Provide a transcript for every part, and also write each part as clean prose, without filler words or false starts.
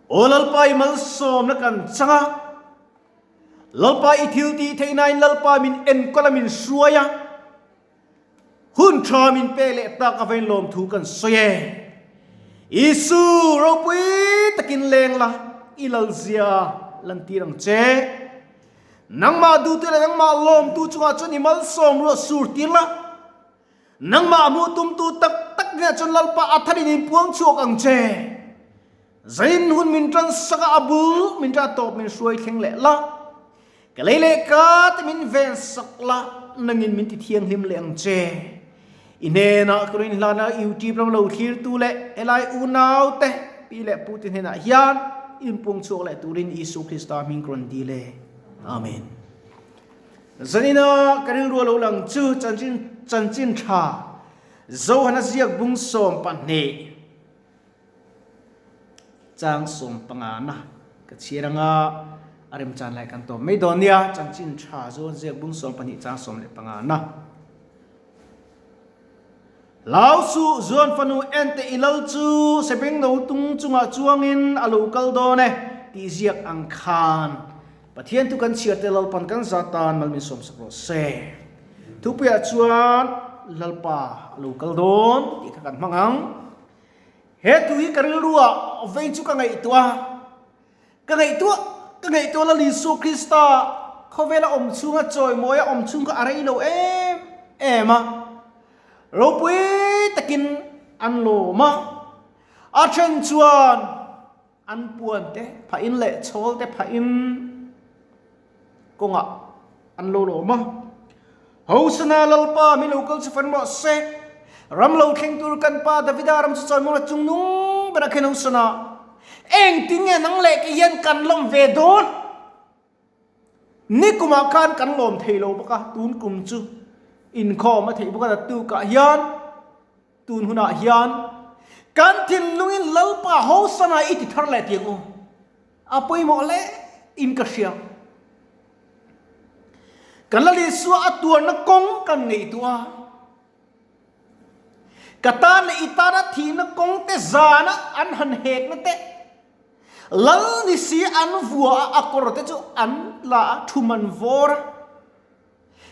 Aw Lalpa i malsawmna kan chang a, Lalpa i thil tih theihnain Lalpa min enkawl a min hruai a, hun tha min pek leh tak avain lawmthu kan sawi e. Isu ropui takin leng la, i lalzia lantir ang che. Nangmah duhtu leh nangmah lawmtu chungah chuan i malsawm ruah sur tir la. Nangmah hmuh tumtu tak tak hnenah chuan Lalpa a tharin in puang chhuak ang che. Zain hun min tan sak a, a bul min tan tawp min hruai thleng leh la. Ka lei leh ka te min ven sak la, nangin min ti thianghlim leh ang che. I hnenah ka rin hlana YouTube ram lo thlirtu leh helai unau te, pi leh pu te hnenah hian in puang chhuak leh turin Isu Krista hming ka rawn dil e. Amen. Zanina ka rilru a lo lang chu chanchin chanchin tha Johana ziak bung 12 chang 15 na ka chhiar anga a remchan lai kan tawp mai dawn nia chanchin tha Johana ziak bung 12 chang 15 na. Hlau suh Zuan fanu ente i lal chu sebeng no tung chungah chuangin a lo kal dawn e tih ziak ang khan Pathian thu kan chhiar te Lalpan kan zat tan mal min sawmsak rawh se. Thupuiah chuan Lalpa a lo kal dawn tih kha kan hmang ang. He thu hi ka rilruah vei chu ka ngaihtuah a, ka ngaihtuah ka ngaihtuah Lal Isua Krista khawvela awm chhunga chawimawi a awm chhung kha a rei lo em em a. Ropui takin an lawm a, a then chuan an puan te phahin leh chhawl te phahin kawngah an lo lawm a. Hosana Lalpa mi lo kal chu fan rawh se, ram lo thleng tur kan pa Davida ram chu chawimawi chung nung ber a khen Hosana, engtin nge nang leh kei hian kan lawm ve dawn? Nikumah khan kan lawm thei lo bawk a, tun kum chu inkhawm a theih bawk a, naktukah hian tun hunah hian kan thinlungin Lalpa Hosana i ti thar leh tih ang u. A pawimawh hle in ka hria. Kan Lal Isua a tuarna kawng kan ngaihtuah a, ka tan leh i tana thihna kawng te zana an han hekna te, Lal ni si an vua a, a kawr te chu an la a, thum an vawr a.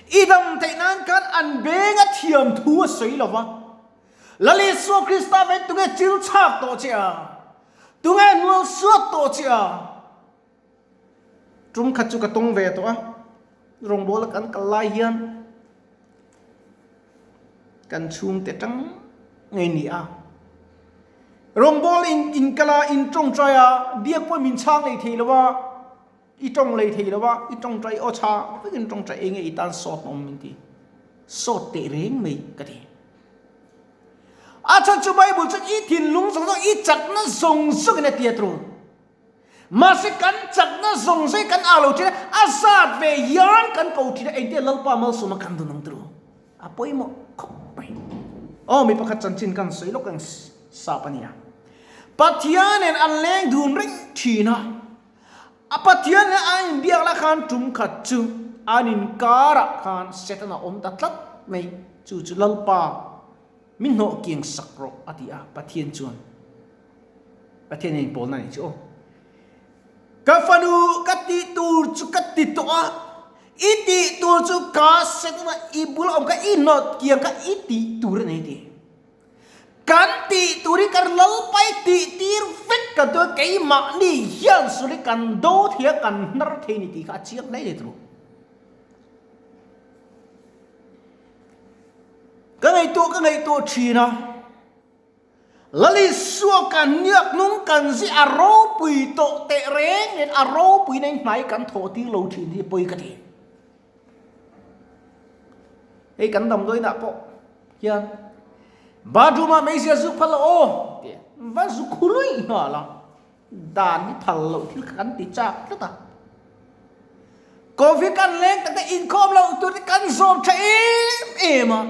I dam theih nan khan an beng a thiam thu a sawi lo va. Lal Isua Krista vei tunge chil chhak tawh che a? Tunge hnual suat tawh che a? Tum khat chu ka tawng ve tawh a, rawngbawla kan kal lai hian kan chhungte tang ngei ni a. Rawngbâwl in in kal a, in tawngtai a, biak pawh min chhang lei thei lo a, i tawng lei thei lo a, i tawngtai aw chhang vekin tawngtai eng nge i tan sawt awm min ti. Sawt teh reng mai ka ti. A chhan chu Bible chuan i thinlung zawng zawng, i chakna zawng zawngin a ti a tru. Mahse kan chakna zawng zawng kan ah lo thin a, a zat ve hian kan ko thin a, engtin Lalpa malsawma kan dun ang tru. A pawimawh khawp mai. Aw mi pakhat chanchin kan sawi lawk ang sap a nia. Pathianin an leng dun reng thin a, a Pathian nen an inbiak lah khan tum khat chu an inkarah khan Setana awm ta tlat mai, chu chu Lalpa min hnawh kiang sak rawh a ti a, Pathian chuan. Pathian in pawlna nih chu aw. Ka fanu ka tih tur chu ka ti tawh a, i tih tur chu ka setna i bula awm kha i hnawt kiang kha i tih tur a ni ti. Kan tih tur hi kan lalpai tih tir vek kan tum a, keimahni hian sul hi kan do thei a, kan hnar thei a ni tih kha a chiang hle a ni turu. Ka ngaihtuah ka ngaihtuah thin a. Lalisua kan niak nung kan zi a ropui tawh teh reng nen a ropui na in hnai kan thawh tir lo thin hi pawi ka ti. Hei kan damdawiin ah pawh hian bathroom ah meizial zuk phal lo aw ti va zuk khului nghal a, dan hi phal loh thil kha kan ti chak tlat a. Covid kan leng tak te inkhawm loh tur te kan zawm tha em em a.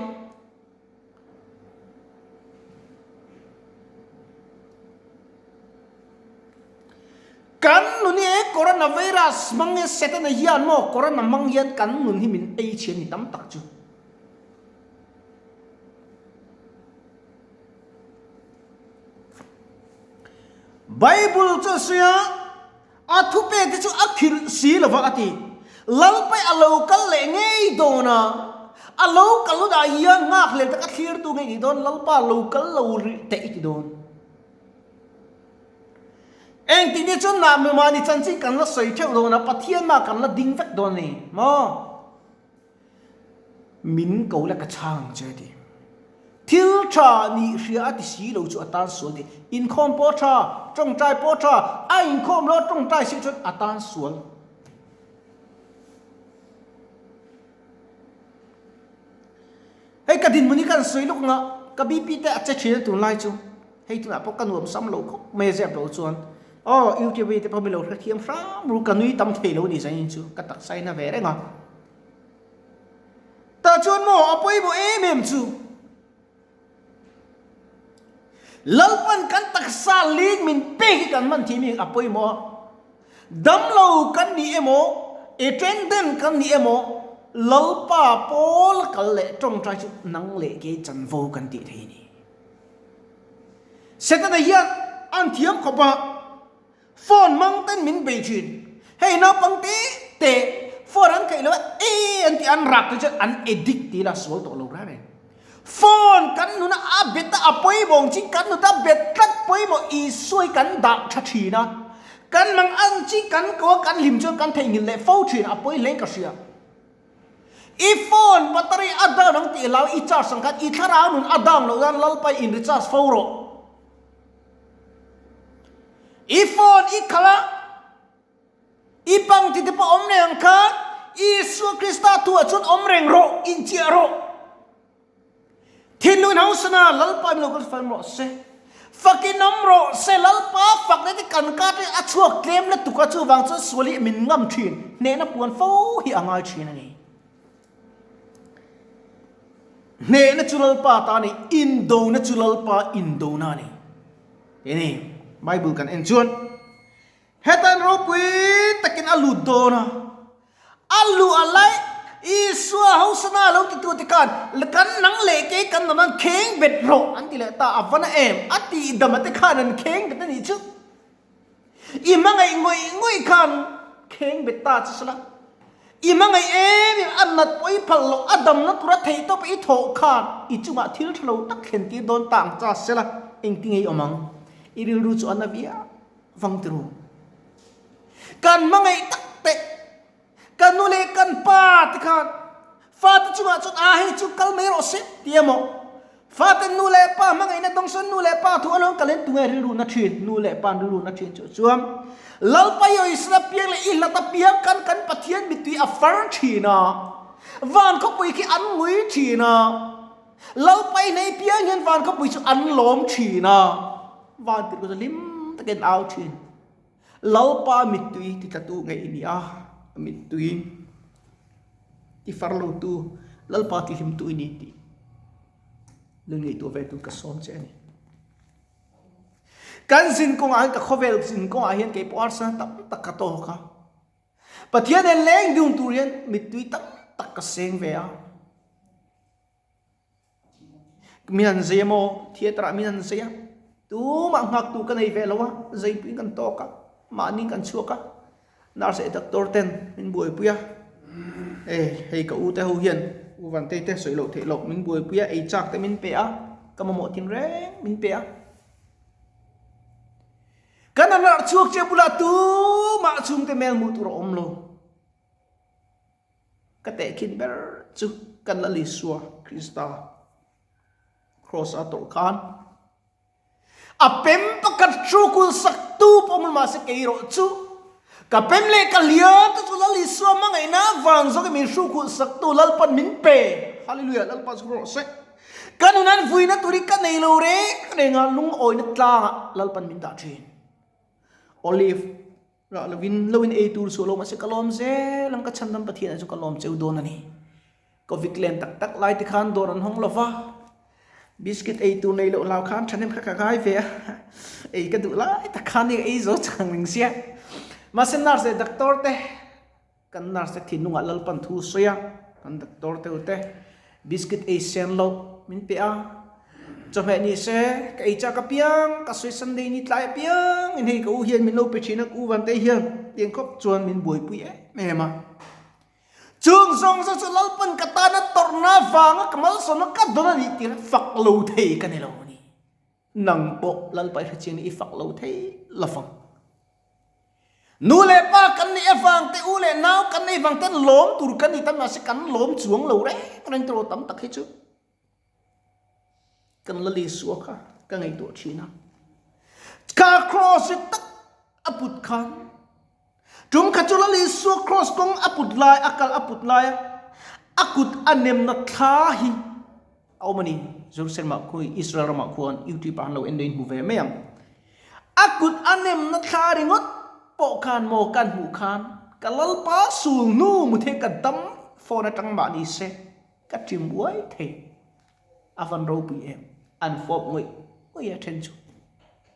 Kan nun hi e coronavirus hmang e Setana hian maw corona hmang hian kan nun hi min ei chhian ni tam tak chu. Bible chu a sawi a, a thupek te chu a khirh si lo va a ti. Lalpai a lo kal leh ngei dawn a, a lo kal hunah hian nghakhlel tak a thlirtu ngei ni dawn, Lalpa lo kal lo rih teh i ti dawn. Engtin nge chuan nah mahni chanchin kan la sawi theuh dawn a, Pathian mah kan la ding vek dawn a ni maw? Min ko la ka chhang ang che a ti. Thil tha nih hria a ti si lo chu a tan sual ti. Inkhawm pawh tha, tawngtai pawh tha, a inkhawm lo a tawngtai si chuan a tan sual. Hei ka dinhmun hi kan sawi lawk anga ka BP te a che thin a tunlai chu. Hei tunah pawh ka nuam sam lo khawp mai a zep lo chuan aw YouTube te pawh mi lo hrethiam hram ru ka nui tam thei lo ni zanin chu ka taksa in a ve reng a. Tah chuan maw a pawimawh em em chu Lalpan kan taksa ling min pek hi kan hman thei mi a pawimawh a. Damlo kan ni emaw, attendant kan ni emaw, Lalpa pawl kal leh tawngtai chu nang leh kei chanvo kan tih thei a ni. Setana hian an thiam khawp a, phone hmang ten min bei thin. Hei naupang te te phone an khaih lo a, e an tih an rak te chuan an addict tih ila sual tawh lo reng reng. Phone kan nuna a bet a, a pawimawh ang chi kan nuna a bet tlat pawimawh Isua hi kan dah tha thin a, kan mang ang chi kan ko a, kan hlim chuan kan theihnghilh leh fo thin a pawi hle ka hria. I phone battery a down ang tih hlau i charge ang khan i thlarau nun a down loh nan Lalpa in recharge fo rawh. I phone i khalh a, i pang ti te pawh awm reng ang khan Isua Krista thuah chuan awm reng rawh, inchiah rawh. Thinlung hausana Lalpa min lo kal fal rawh se. Fakin awm rawh se Lalpa fakna te kan ka te a chhuak tlem lutuk a chuvang chuan sual hi min ngam thin hnehna puan fo hi a ngai thin a ni. Hnehna chu Lalpa ta a ni, indona chu Lalpa indona a ni. Kei ni Bible kan en chuan Hetan ropui takin a lut dawn a, a luh a lai Isua hosana lo ti tu te khan kan nang leh kei kan awm an kheng bet rawh an ti leh ta, a va na em, a tih dam a te khan an kheng bet a nih chu. I hmangaih ngawih ngawih khan kheng bet ta che sela, i hmangaih em em a nat pawh i phal loh a damna tura theih tawp i thawh khan i chungah thil tha lo tak thlen tir dawn ta ang cha sela, engtin nge i awm ang? I rilru chu a na viau. Vang ti ru. Kan hmangaih tak teh, kan nu leh kan pa te khan fate chungah chuan a hei chu kal mai rawh se ti emaw, fate nu leh pa hmangaihna dawng sawn nu leh pa thu alawm kal in tunge rilru na thin, nu leh pa an rilru na thin chu chuan Lalpa Yoisra piang leh i hlat apiang kan kan Pathian mittui a far thin a, van khawpui khi an ngui thin a, Lalpa i hnei piang hian van khawpui chu an lawm thin a. Van tirh chu hlim takin au thin. Lalpa mittui ti tlatu ngei i ni a, mittui ti far lotu, Lalpa ti hlimtu i ni tih lung ngaihtuah ve tur ka sawm che a ni. Kan zin kawngah hian ka khawvel zin kawngah hian kei pawh harsa tam tak ka tawk a. Pathian en leng dun tur hian mittui tam tak ka seng ve a. Min han zei emaw theatre ah min han zei a, tumah nghak tu ka nei ve lo a, zeipuiin kan tawk a, mahni kan chhuak a, nurse leh doctor ten min buaipui a, e hei ka u te ho hian u Vantei te sawi loh theih loh min buaipui a, ei chak te min pe a, ka mamawh tin reng min pe a. Kan han rah chhuak che bulah tumah chhungte hmel hmuh tur a awm lo. Ka tehkhin ber chu kan Lal Isua Krista Kraws a tawrh khan a pem pakhat hrukul sak tu pawh hmun mahse kei erawh chu ka pem leh ka hliam te chu Lal Isua hmangaihna vang zawkin min hrukul sak tu Lalpan min pe. Hallelujah Lalpa chu rawh se. Ka nun an vuina tur hi ka nei lo reng reng a lungawina tlangah Lalpan min dah thin. Olive Rah lovin lo in ei tur chu a lo mahse ka lawm zel ang ka chhandam Pathian ah chu ka lawm cheu dawn a ni. Covid len tak tak lai te khan dawr an hawng lova, biscuit ei tur nei loh hlau khan thahnem kha ka ngai ve a, ei ka duh lai tak khan nia ei zo chang reng sia. Mahse nurse leh doctor te kan nurse te thinlungah Lalpan thu sawi a, kan doctor te u te biscuit ei sen loh min pe a. Chawhmeh ni se, ka ei chak apiang, ka sawi Sunday ni tlai apiang in hei ka u hian min lo pe thin a, ka u Vantei hian tiang khawp chuan min buaipui em em a. Chung zawng zawng chu Lalpan ka tana tawrhna vanga ka malsawmna ka dawn a nih tir fak lo thei ka ni lo a ni. Nang pawh Lalpa i hrechiang i fak lo thei lo vang. Nu leh pa kan neih avang te, u leh nau kan neih vang ten lawm tur kan ni ta mahse kan lawm chuang lo reng reng tawh tam tak hi chu kan la Isua kha ka ngaihtuah thin a. Ka cross hi tak a put khan tum kha chu Lal Isua cross kawng a put lai a kal a put lai a a kut a nemna thla hi A awm a ni, Jerusalem ah khawi Israel ramah khuan YouTube ah an lo en daih in hmu ve mai ang. A kut a nemna thla ringawt pawh khan maw kan hmuh khan ka Lalpa sul hnu mu thei ka dam phone atang mah ni se ka ṭim uai thei. A van ropui em, an fawp ngawih ngawih a then chu.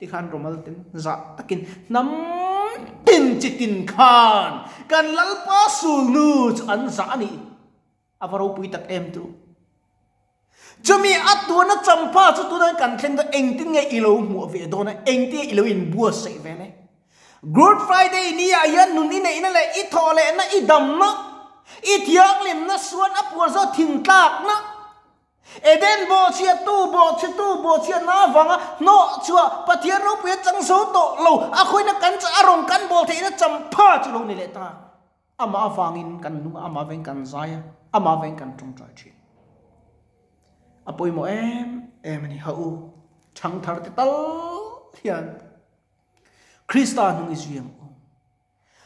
Tikhan Romal ten zah takin hnam tin chi tin khan kan Lalpa sul hnu chu an zah a ni. A va ropui tak em tu. Chumi a tuana champha chu tunah kan thleng dawn engtin nge i lo hmuh ve dawn a, engtin nge i lo inbuatsaih ve le. Good Friday ni ah hian nun i neihna leh i thawh lehna, i damna, i thianghlimna suan a puar zawk thintlakna, Eden bawhchhiattu, bawhchhetu, bawhchhiatna avanga hnawhchhuah Pathian ropui a chang zo tawh lo, a khawina kan chah a rawn kan bawl theihna champha chu lo ni leh ta. Amah avangin kan nung a, amah avangin kan zai a, amah avangin kan tawngtai thin. A pawimawh em em a ni. Ha u, thangthar te tal hian Krista hnung i zui ang u.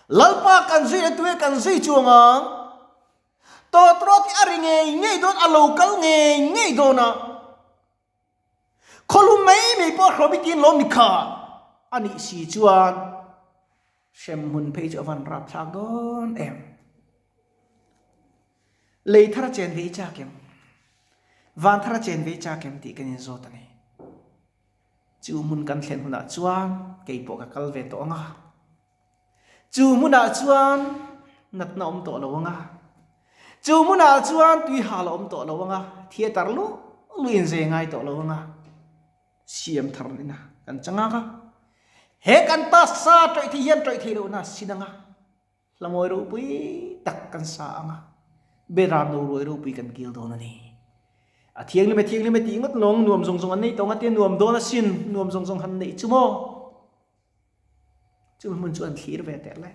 Lalpa kan zui le tuhe kan zui chuang ang. Tawtrawt hi a ri ngei ngei dawn, a lo kal ngei ngei dawn a. Khawlum mai mai pawh hrawm i tin lawm ni kha a nih si chuan hremhmun phei chu a van rap thlak dawn em. Lei thar a chen ve i chak em? Van thar a chen ve i chak em tih kan inzawt a ni. Chu hmun kan thlen hunah chuan kei pawh ka kal ve tawh ang a. Chu hmunah chuan natna awm tawh lo ang a, chu hmunah chuan tui hal a awm tawh lo ang a, theatre luh luh in zai ngai tawh lo ang a, siam thar ina kan chang ang a, he kan taksa tawih thei hian tawih thei lohna a sin ang a, hlamawi ropui tak kan sa ang a, beram no ruai ropui kan kil dawn a ni. A thianghlim e thianghlim e tih ngawt lawng nuam zawng zawng an nei tawh ang a tia nuam dawn asin, nuam zawng zawng han neih chu maw? Chu hmun chu an thlir ve teh le.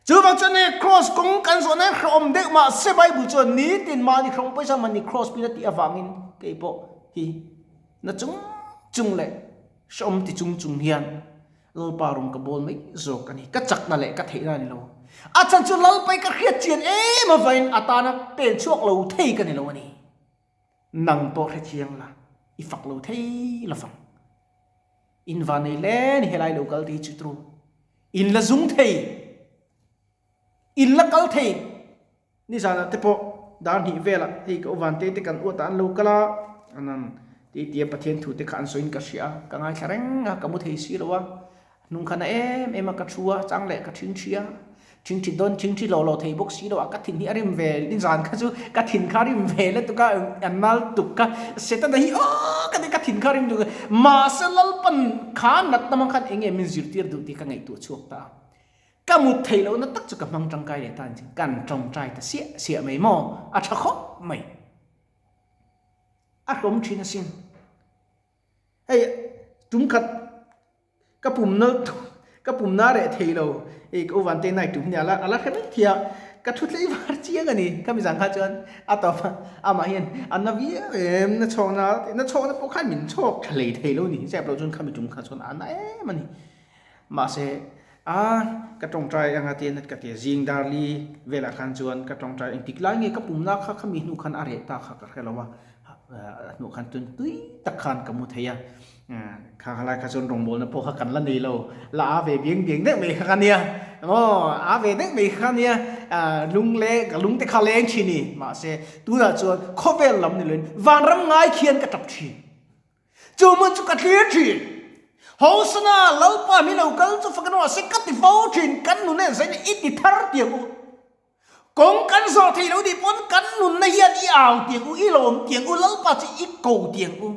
Chuvang chuan hei cross kawng kan zawh nan hrehawm deuh mah se Bible chuan nitin mahni hrehawm pawisa mahni cross pin a tih avangin kei pawh hi na chung chung leh hrehawm ti chung chung hian Lalpa rawn ka bawl mai zawk a ni. Ka chakna leh ka theihna a ni lo. A chhan chu Lalpai ka hriat chian em avangin a tana pen chhuak lo thei ka ni lo a ni. Nang pawh hrethiang la, i fak lo thei lovang. In va nei hle ni helai lo kal te hi chu tru. In la zung thei. In la kal thei. Nizanah te pawh dar hnih velah hei ka uvan te te kan uat ah an lo kal a, anan ti tia Pathian thu te kha an sawiin ka hria a, ka ngaithla reng a, ka mu thei si lo a. Hnung khan a em em a ka thu a, chang leh ka thing thi a, thing thi dawn thing thi lo lo thei bawk si lo a, ka thin hi a rim ve nizan kha chu ka thin kha a rim ve lutuk a, an nal tuk kha Setana hi aw ka ti ka thin kha a rim tuk a, mahse Lalpan kha natna hmang khan eng nge min zirtir duh tih ka ngaihtuah chhuak ta a, ka mut theih lohna tak chu ka hmang tangkai leh ta ang chi, kan tawngtai ta siah siah mai maw, a tha khawp mai, a hlawm thin asin. Hei tum khat ka pum na ka pum na reh thei lo hei ka uvan te nai tum hi ala ala hre mai thei a ka thu tlei var chiang a ni khami zan kha chuan a tawp a amah hian a na viau em na chhawk na na chhawk na pawh khan min chhawk tha hlei thei lo ni zep lo chuan khami tum kha chuan a na em a ni mahse a ka tawngtai anga te ka ti zing darli velah khan chuan ka tawngtai engtik lai nge ka pum na kha khami hnu khan a reh ta kha ka hre lo a. hnuh khan tun tui tak khan ka mu thei a kha khalai kha chuan rawngbawlna pawh kha kan la nei lo la a ve biang biang deuh mai kha ka nia aw a ve deuh mai kha ka nia lung le ka lung te kha leng thin ni mahse tunah chuan khawvel lam ni loin vanram ngai khian ka tap thin chu hmun chu ka thlir thin Hosana Lalpa mi lo kal chu fak a nuam se ka ti fo thin kan nun en zain i ti thar tiang u. Kawng kan zawh thei lo nih pawn kan nunna hian i au tiang u, i lawm tiang u, Lalpa chu i ko tiang u.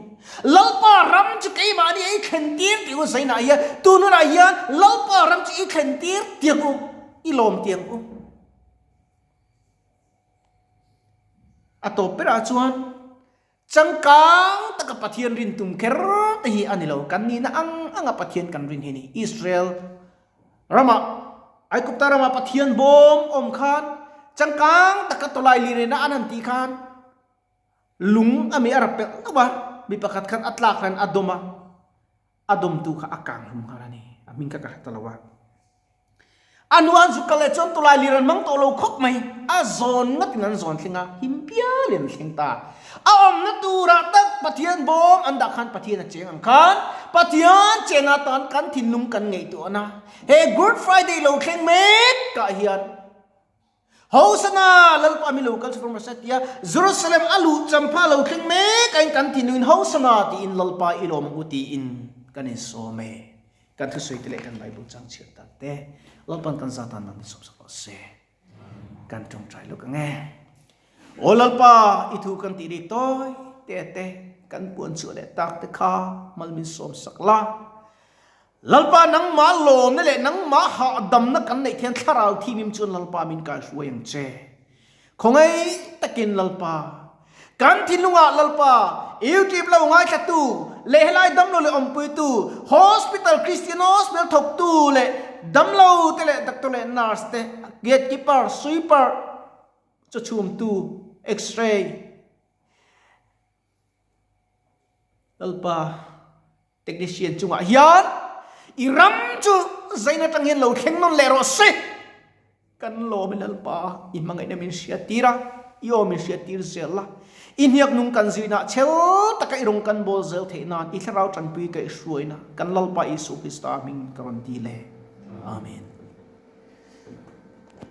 Lalpa ram chu keimahni a i thlen tir tiang u, zainah hian tun hunah hian Lalpa ram chu i thlen tir tiang u, i lawm tiang u. A tawp berah chuan changkang taka Pathian rin tum kher te hi a ni lo, kan nihna ang anga Pathian kan rin hi a ni. Israel ramah, Aigupta ramah Pathian bawm awm khan changkang taka tawlai lirena an han tih khan lung a mi a ra pelh lo a, mi pakhat khan a tlak hlan a dawm a, a dawmtu kha a kang hlum nghal a ni, a hming kha ka hre ta lo a. A nu an zuk kal leh chuan tulai lir an hmang tawh lo khawp mai, a zawn ngatin an zawn thleng a, him pialin an thleng ta. A awmna turah tak Pathian bawm an dah khan Pathian a cheng ang khan Pathian chena tan kan thinlung kan ngaihtuahna he Good Friday lo thleng mek ah hian Hosana! Lalpa mi lo kal chu fawm rawh se tia Jerusalem a luh champha lo thleng mek aiin kan thinlungin Hosana tiin Lalpa i lawm ang u tiin kan insawm e. Kan thusawi te leh kan Bible chang chhiat tak te Lalpan kan zatan nan min sawmsak rawh se. Kan tawngtai lawk ang e. Aw Lalpa, i thu kan tih rik tawi te te kan puan chhuah leh tak te kha mal min sawmsak la. Lalpa nangmah lawmna leh nangmah hahdamna kan neih thian thlarau thimim chuan Lalpa min kaihruai ang che. Khawngaih takin Lalpa, kan thinlungah Lalpa, YouTube lo ngaithlatu leh helai damlo leh awmpuitu, hospital Christian hospital thawktu leh damlo te leh doctor leh nurse te, gatekeeper, sweeper, chawchhumtu, x-ray, Lalpa technician chungah hian i ram chu zain atang hian lo thleng nawn leh rawh se. Kan lawm i Lalpa, i hmangaihna min hriattir a, i aw min hriattir zel la. I hniak nung kan zuina chhel taka i rawng kan bawl zel theih nan i thlarau tanpui kaihhruaina kan Lalpa Isu Krista hming ka rawn ti le. Amen.